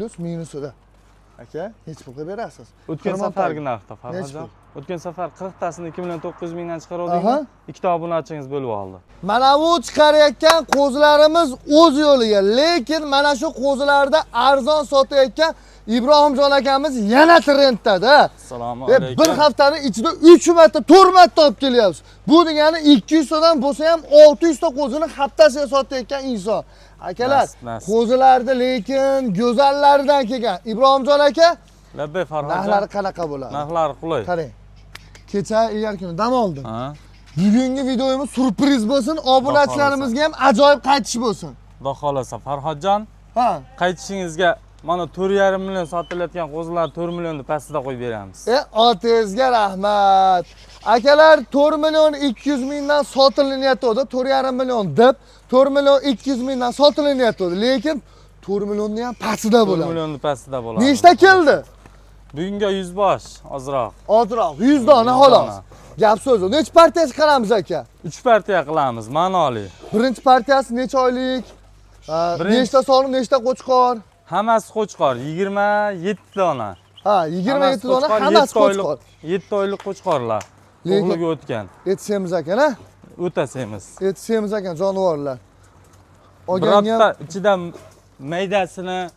Plyus minusida. Aka, nechi pulga berasiz? O'tgan Xirmon safargi tagi. narxda, Farhodjon. O'tgan safar 40 tasini 2 million 900 mingdan chiqaruvdingmi? Ikkita obunachingiz bo'lib oldi. Mana bu chiqarayotgan qo'zilarimiz o'z yo'liga, lekin mana shu qo'zilarda arzon sotayotgan Ibrohimjon akamiz yana trendda-da. Assalomu alaykum. Bir haftani ichida 3 marta, 4 marta olib kelyapsiz. Bu degani 200 tadan bo'lsa ham 600 ta qo'zini haftasiga sotayotgan inson. Akalar, Nasib, nasib. qo'zilarda lekin go'zallaridan kelgan. Ibrohimjon aka, Labbay, Farhodjon. narxlari qanaqa bo'ladi? Narxlari qulay. Qarang. Kecha ilgari kuni dam oldim. Ha? Bugungi videomiz syurpriz bo'lsin, obunachilarimizga ham ajoyib qaytish bo'lsin. Xudo xolasa, Farhodjon, Ha. qaytishingizga mana 4,5 million sotilayotgan qo'zilarni 4 millionni pastida qo'yib beramiz. Otangizga rahmat. Akalar, 4 million 200 mingdan sotilyapti, 4,5 million deb 4 million 200 mingdan sotilyapti, lekin 4 millionni ham pastida 4 bo'ladi. millionni pastida bo'ladi. Nechta keldi? Bugunga 100 bosh, ozroq. Ozroq, 100 dona 100 xolos. Dona. Gap so'z yo'q. Necha partiya chiqaramiz, aka? 3 partiya qilamiz, ma'noli. Birinchi partiyasi necha oylik? Nechta solim, nechta qo'chqor? Hammasi qo'chqor, 27 dona. Ha, 27 dona hammasi 7 oylik, qo'chqor. 7 oylik qo'chqorlar. Lekin- To'g'liga o'tgan. Eti semiz ekan, ha? O'ta semiz. Eti semiz ekan jonivorlar. Olganga Birorta ichida maydasini,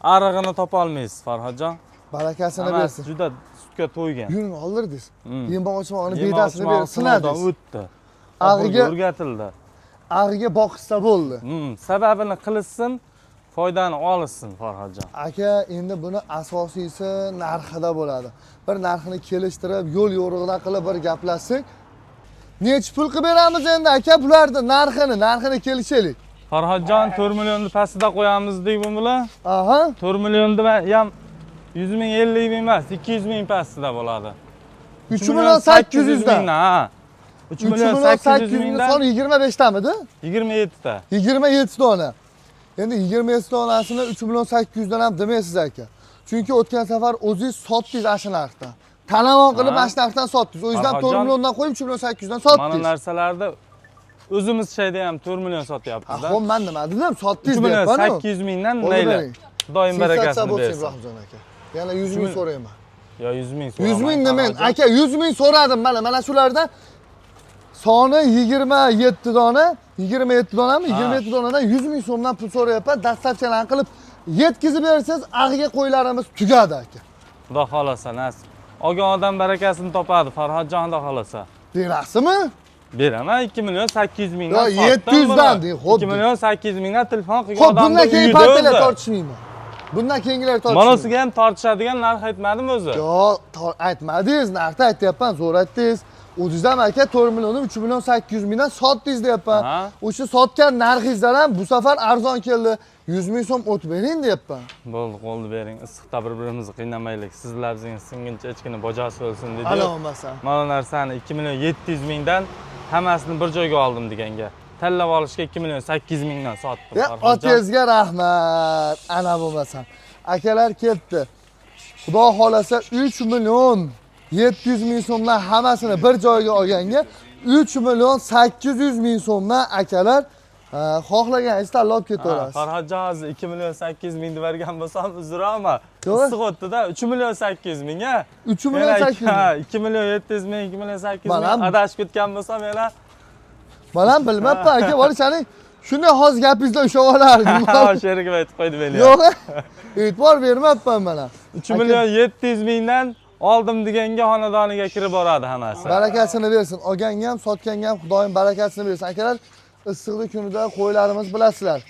arig'ini topa olmaysiz, Farhodjon. barakasini Hammasi bersin. juda sutga to'ygan. Yungini oldirdingiz. Yem ochmog'ini Yem bedasini ochmog'i berib sinovdan sinadingiz. o'tdi. Ag'iga- Oxirgi o'rgatildi. Ag'iga boqishsa bo'ldi. Sababini qilishsin, foydani olishsin, Farhodjon. Aka, endi buni asosiysi narxida bo'ladi. Bir narxini kelishtirib, yo'l yo'rig'idan qilib bir gaplashsak. Nechi pul qilib beramiz endi, aka, bularni narxini kelishaylik. Farhodjon, 4 millionni pastida qo'yamiz deydi bu bilan. Aha. 4 millionni ham 100 ming, 50 ming emas, 200 ming pastida bo'ladi. 3 million 800 dan. mingdan, ha. 3 3 million million 800 800 ming mingdan son 25 tamidi? 27 ta. 27 dona. Endi 27 donasini 3 million 800 dan ham demaysiz, aka. Chunki o'tgan safar o'zingiz sotdingiz ana shu narxdan. Talamon qilib Ha. ana shu narxdan sotdingiz. O yüzden 4 Farhodjon, milliondan qo'yib 3 million 800 dan Mana sotdingiz. narsalarni o'zimiz shayda ham 4 million Ha, sotyapmiz-da. xo'p, men nima dedim? Sotdingiz 3 million deyapman-ku. 800 mingdan Qo'lni mayli. bering. Xudoyim Sensatsiya barakasini bo'lsin, bersin. Ibrohimjon aka. Yana 100 ming so'rayman. Yo, 100 ming 100 ming so'ramang, demang, Farhodjon. Aka, 100 ming so'radim mana, mana shulardan soni 27 dona, 27 donami? Ha. 27 donadan 100 ming so'mdan pul so'rayapman. Доставка larni qilib yetkazib bersangiz, ag'iga qo'ylarimiz tugadi, aka. Xudo xolasa, nasib. Olgan odam barakasini topadi, Farhodjon, xudo xolasa. Berasizmi? Beraman 2 million 800 mingdan. Yo, 700 dan deng, xo'p. 2 million 800 mingdan telefon qilgan Xo'p, odamni bundan keyin uyida partiyalar o'zi. tortishmayman. Bundan keyingilar tortishmayman. Manosiga ham tortishadigan narx aytmadim o'zi. Yo, aytmadingiz, narxni aytyapman, zo'r aytdingiz. O'zingiz ham, aka, 4 millionni 3 million 800 mingdan sotdingiz deyapman. Ha. O'sha sotgan narxingizdan ham bu safar arzon keldi. 100 ming so'm o't bering deyapman. Bo'ldi, qo'lni bering. Issiqda bir-birimizni qiynamaylik. Siz labzingiz singuncha echkini bojasi o'lsin dedi. Ana bo'lmasa. Mana narsani 2 million 700 mingdan hammasini bir joyga oldim deganga. Tanlab olishga 2 million 800 mingdan sotdim. Ya, Farhodjon. otangizga rahmat. Ana bo'lmasa. Akalar, ketdi. Xudo xolasa 3 million 700 ming so'mdan hammasini bir joyga olganga 3 million 800 ming so'mdan, akalar, xohlaganingizni tanlab Ha, ketaverasiz. Farhodjon, hozir 2 million 800 ming deb bergan bo'lsam, uzr, ama Yo'q. issiq o'tdi-da, 3 million 800 ming, ha. 3 million Yana 800 ming. Ha, 2 million 700 ming, 2 million 800 ming adashib ketgan bo'lsam yana Man ham bilmabman, aka, bola sening shunday hozir gapingizdan ushlab olardim. Sherigim aytib qo'ydi meni. Yo'q, e'tibor bermabman mana. 3 million 700 mingdan oldim deganga xonadoniga kirib boradi hammasi. Barakasini bersin. Olganga ham, sotganga ham Xudoyim barakasini bersin. Akalar, issiqlik kunida qo'ylarimiz, bilasizlar,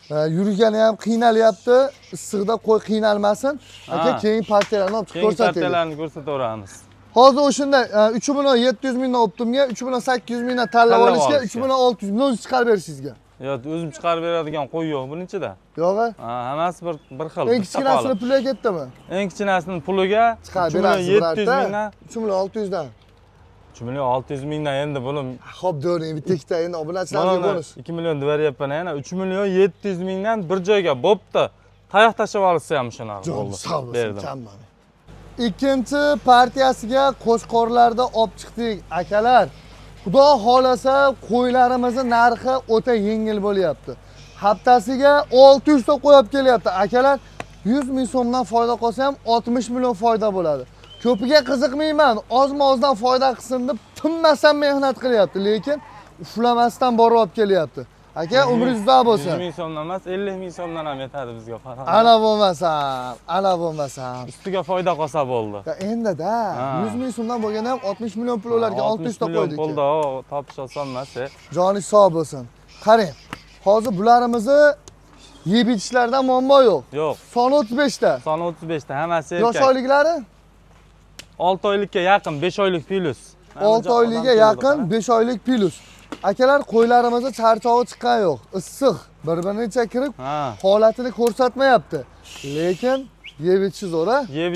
yurgani ham qiynalyapti. Issiqda qo'y qiynalmasin. Aka, Ha. keyin partiyalarni olib chiqib Keyingi ko'rsataylik. partiyalarni ko'rsataveramiz. Hozir o'shanda 3 million 700 mingdan оптом ga, 3 million 800 mingdan tanlab Tanlab olishga, olishga. 3 million 600 mingdan o'zi chiqarib berishingizga. Yo, o'zim chiqarib beradigan qo'y yo'q buning ichida. Yo'q. Ha, hammasi bir xil. Eng bitta kichkinasini qolip. puliga ketdimi? Eng kichkinasini puliga Chiqarib 3 million berasiz 700 birorta. mingdan. 3 million 600 dan. 3 million 600 mingdan endi buni Xo'p, dering, bitta ikkita endi obunachilarga mana bonus. 2 million deb beryapman, yana 3 million 700 mingdan bir joyga bo'pti. Tayoq tashlab olsa ham shunaqa Jon bo'ldi. sog' bo'lsin, Berdim. kamman. Ikkinchi partiyasiga qo'chqorlarda olib chiqdik, akalar. Xudo xolasa, qo'ylarimizni narxi o'ta yengil bo'lyapti. Haftasiga 600 ta qo'y olib kelyapti, akalar. 100 ming so'mdan foyda qolsa ham 60 million foyda bo'ladi. Ko'piga qiziqmayman, ozma-ozdan foyda qilsin deb tinmasdan mehnat qilyapti, lekin uxlamasdan borib olib kelyapti. Aka, umringiz uzoq bo'lsin. 100 ming so'mdan emas, 50 ming so'mdan ham yetadi bizga, Farhod. Ana bo'lmasam, ana bo'lmasam. Ustiga foyda qolsa bo'ldi. Ya endi-da, 100 ming so'mdan bo'lganda ham 60 million pul ularga 600 ta 60 million qo'ydik. Pulda o topish oson emas. Joni sog' bo'lsin. Qarang, hozir bularimizni yeb ichishlardan muammo yo'q. Yo'q. Soni 35 ta. Soni 35 ta, hammasi Yosh erkak. oyliklari 6 oylikka yaqin, 5 oylik plus. 6 oylikka yaqin, 5 oylik plus. Akalar, qo'ylarimizni charchog'i chiqqan yo'q. Issiq, bir-birini ichiga kirib, holatini ko'rsatmayapti. Lekin yeb ichishi zo'r, a? Yeb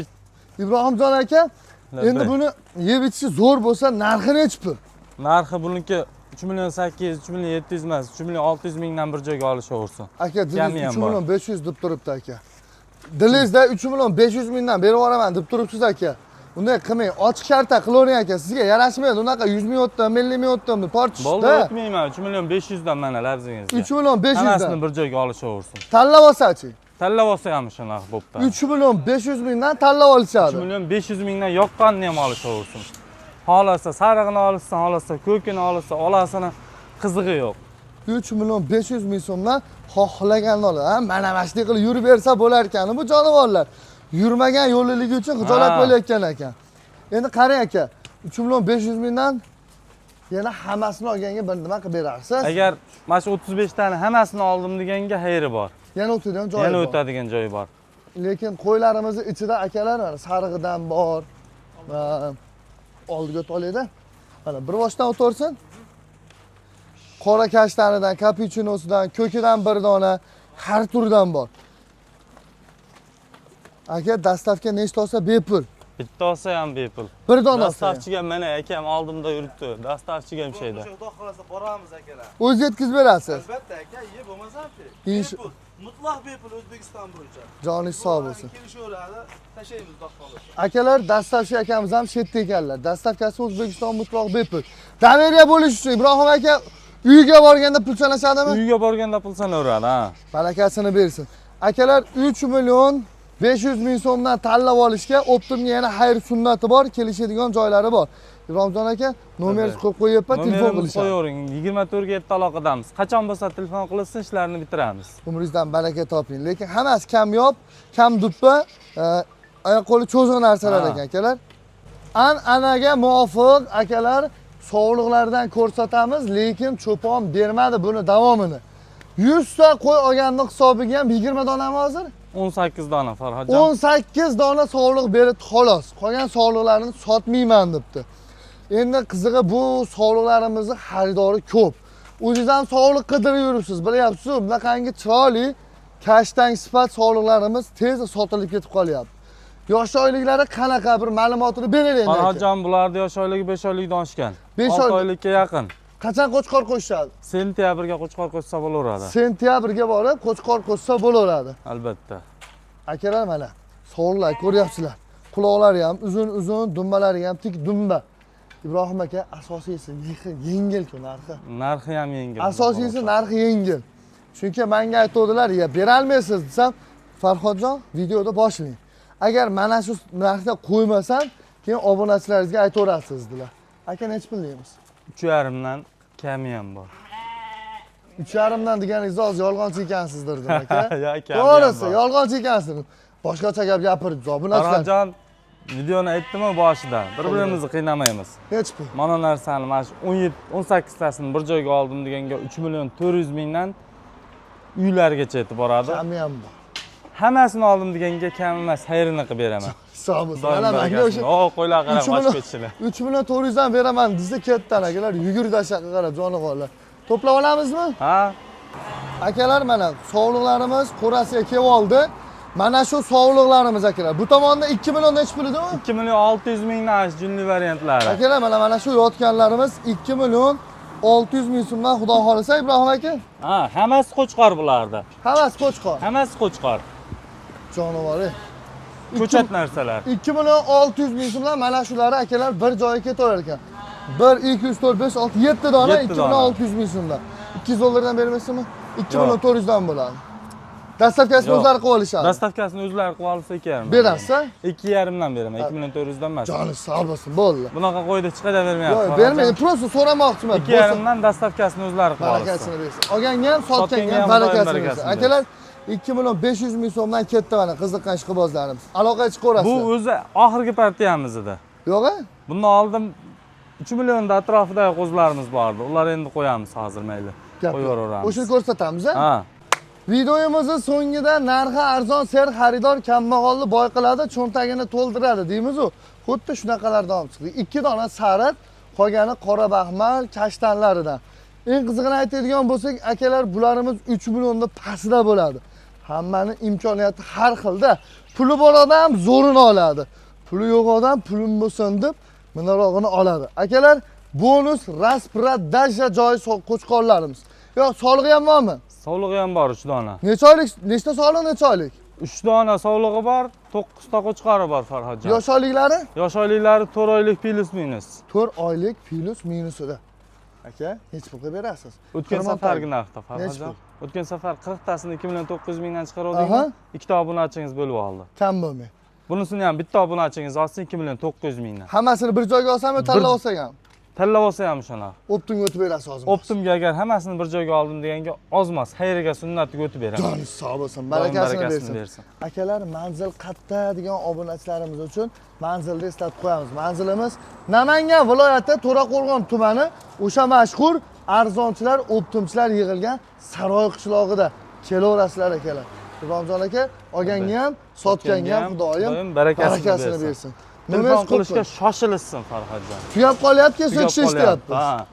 Ibrohimjon aka, endi buni yeb ichishi zo'r bo'lsa, narxi nechi pul? Narxi buniki 3 million 800, 3 million 700 emas, 3 million 600 mingdan bir joyga olishaversin. Aka, dilingiz Kami ham 3 bor. million 500 deb turibdi aka. Dilingizda 3 million 500 mingdan berib yuboraman deb turibsiz aka. Unday qilmang, ochiq shartta qilavering aka. Sizga yarashmaydi unaqa 100 ming o'tdim, 50 ming o'tdim deb Bo'ldi, tortishda. o'tmayman. 3 million 500 dan mana labzingizga. 3 million 500 Hammasini dan. bir joyga olishaversin. Tanlab olsachi. Tanlab olsa ham shu narx bo'pti. 3 million 500 mingdan tanlab 3 olishadi. million 500 mingdan yoqqanini ham olishaversin. Xohlasa sarig'ini olishsin, xohlasa ko'kini olishsin, olasini qizig'i yo'q. 3 million 500 ming so'mdan xohlaganini oladi. Ha, mana shunday qilib yurib bersa bo'lar ekan bu jonivorlar. Yurmagan yo'lliligi uchun xijolat bo'layotgan ekan. Endi qarang aka, 3 million 500 mingdan yana hammasini olganga bir nima qilib berarsiz? Agar mana shu 35 tani hammasini oldim deganga xayri bor. Yana o'tadigan joyi Yana bor. o'tadigan joyi bor. Lekin qo'ylarimizni ichida akalar mana sarig'idan bor. Oldiga o'ta. Mana bir boshdan o'tirsin. Qora kashtanidan, kapuchinosidan, ko'kidan bir dona, har turdan bor. Aka, dastavka nechta olsa bepul. Bitta olsa ham bepul. Bir dona olsa ham. Dastavchiga mana akam oldimda yuribdi. Dastavchiga ham shayda. Xudo xohlasa boramiz akalar. O'zi yetkazib berasiz. Albatta aka, ye bo'lmasamchi. Bepul, mutlaq bepul O'zbekiston bo'yicha. Joningiz sog' bo'lsin. Kelishaveradi, tashlaymiz xudo xohlasa. Akalar, dastavchi akamiz ham shu yerda ekanlar. Dastavkasi O'zbekiston mutlaq bepul. Доверие bo'lish uchun Ibrohim aka uyga borganda pul sanashadimi? Uyga borganda pul sanaveradi, ha. Barakasini bersin. Akalar, 3 million 500 ming so'mdan tanlab olishga Optimga yana xayr sunnati bor, kelishadigan joylari bor. Ibrohimjon aka, nomeringizni qo'yib qo'yyapman, telefon Nomerimizni qilishadi. qo'yavering. 24 ga 7 aloqadamiz. Qachon bo'lsa telefon qilsin, ishlarni bitiramiz. Umringizdan baraka toping. Lekin hammasi kamyob, kam duppa, oyoq qo'li cho'ziq narsalar ekan akalar. An'anaga muvofiq akalar sovliqlardan ko'rsatamiz, lekin cho'pon bermadi buni davomini. 100 ta qo'y olganni hisobiga ham 20 donami hozir? 18 dona Farhodjon. 18 dona sovliq beribdi xolos. Qolgan sovliqlarni sotmayman debdi. Endi qizig'i bu sovliqlarimizni xaridori ko'p. O'zingiz ham sovliq qidirib yuribsiz, bilyapsiz, bunaqangi chiroyli kashtang sifat sovliqlarimiz tez sotilib ketib qolyapti. Yosh oyliklari qanaqa bir ma'lumotini beraylik endi. Farhodjon, bularni yosh oyligi 5 oylikdan oshgan. 5 6 oylik. oylikka yaqin. Qachon qo'chqor qo'shishadi? Sentyabrga qo'chqor qo'shsa bo'laveradi. Sentyabrga borib qo'chqor qo'shsa bo'laveradi. Albatta. Akalar, mana sovliqlar ko'ryapsizlar. Quloqlari ham uzun uzun, dumbalari ham tik dumba. Ibrohim aka, asosiysi yengil-ku narxi. Narxi ham yengil. Asosiysi narxi yengil. Chunki menga aytuvdilar, ya berolmaysiz desam, Farhodjon, videoda boshlang. Agar mana shu narxda qo'ymasam, keyin obunachilaringizga aytaverasiz dedilar. Aka, nechi pul deymiz? 3,5 dan kami ham bor. 3,5 dan deganingizda hozir yolg'onchi ekansizdir dedim aka. Ya, kami ham To'g'risi, bor. yolg'onchi ekansiz. Boshqacha gap gapirib, obunachilar. Farhodjon, videoni aytdim-ku boshida. Bir-birimizni qiynamaymiz. Nechi pul? Mana narsani mana shu 17 18 tasini bir joyga oldim deganga 3 million 400 mingdan uylargacha yetib boradi. Kami ham bor. Hammasini oldim deganga kam emas, xayrini qilib beraman. Sog' bo'lsin. Xudoning Mana menga barakasini. o'sha O, qo'ylar qarab 3 qochib million ketishini. 3 million 400 dan beraman desa ketdi akalar, yugurdi ashaqa qarab jonivorlar. To'plab olamizmi? Ha? Akalar, mana sovliqlarimiz qo'rasiga kelib oldi. Mana shu sovliqlarimiz akalar. Bu tomonda 2 million nechi pul edi u? 2 million 600 mingdan junli variantlari. Akalar, mana shu yotganlarimiz 2 million 600 ming so'mdan xudo xohlasa Ibrohim aka. Ha, hammasi qo'chqor bularda. Hammasi qo'chqor. Hammasi qo'chqor. Jonivor. Ko'chat narsalar. 2 million 600 ming so'mdan mana shulari akalar bir joyga ketaverar ekan. 1 2 3 4 5 6 7 dona 7 2 dona. million 600 ming so'mdan. 200 dollardan bermaysizmi? 2 Yo'q. million 400 dan bo'ladi. Доставка sini Yo'q. o'zlari qilib olishadi. Доставка sini o'zlari qilib olsa 2,5. Berasiz, a? 2,5 dan beraman, 2 million 400 dan emas. Joni sog' bo'lsin, bo'ldi. Bunaqa qo'yda chiqavermayapti. Yo'q, bermaydi. Просто so'ramoqchiman. 2,5 dan доставка sini o'zlari qilib olsa. Barakasini bersin. Olganga ham, sotganga ham Sotganga ham barakasini Xudoyim bersin. barakasini. Akalar, 2 million 500 ming so'mdan ketdi mana qiziqqan ishqibozlarimiz. Aloqaga chiqaverasizlar. Bu o'zi oxirgi partiyamiz edi. Yo'q-a? Bundan oldin 3 millionda atrofida qo'zlarimiz bordi. Ular endi qo'yamiz hozir, mayli. Gap yo'q. Qo'yaveramiz. O'shani ko'rsatamiz, a? Ha. Videomizni so'ngida narxi arzon ser xaridor kambag'alni boy qiladi, cho'ntagini to'ldiradi deymiz-u. Xuddi shunaqalardan olib chiqdik. 2 dona sariq, qolgani qora baxmal kashtanlaridan. Eng qizig'ini aytadigan bo'lsak, akalar, bularimiz 3 millionda pastida bo'ladi. Hammani imkoniyati har xilda. Puli bor odam zo'rini oladi. Puli yo'q odam pulim bo'lsin deb minarog'ini oladi. Akalar, bonus распродажа joyi qo'chqorlarimiz. Yo'q, solig'i ham bormi? Sovlig'i ham bor, 3 dona. Necha oylik, nechta soliq, necha oylik? 3 dona sovlig'i bor, 9 ta qo'chqori bor, Farhodjon. Yosh oyliklari? Yosh oyliklari 4 oylik плюс минус. 4 oylik плюс минус ida. Aka, necha pulga berasiz? O'tgan Xirmon safargi tagi. narxda, Necha Farhodjon. pul? O'tgan safar 40 tasini 2 million 900 mingdan Aha. chiqaruvdik. Ikkita obunachingiz bo'lib oldi. Kam bo'lmay. Bunisini ham bitta obunachingiz olsin 2 million 900 mingdan. Hammasini bir joyga olsammi, tanlab olsak ham? Tanlab olsa ham o'sha narx. Оптом ga o'tib berasiz hozir. Оптом ga agar hammasini bir joyga oldim deganga ozmas, xayriga sunnatiga o'tib beraman. Joni sog' bo'lsin, Xudoyim barakasini barakasini bersin. Bersin. Akalar, manzil qatta degan obunachlarimiz uchun manzilni eslatib qo'yamiz. Manzilimiz Namangan viloyati To'raqo'rg'on tumani, o'sha mashhur arzonchilar, оптом chilar yig'ilgan Saroy qishlog'ida. Kelaverasizlar, akalar. Ibromjon aka, olganga ham, sotganga ham Xudoyim Xudoyim barakasini barakasini bersin. Bersin. Telefon Nomer qilishga shoshilishsin, Farhodjon. Tugab qolyapti, Tugab kishi eshityapmiz. qolyapti, ha.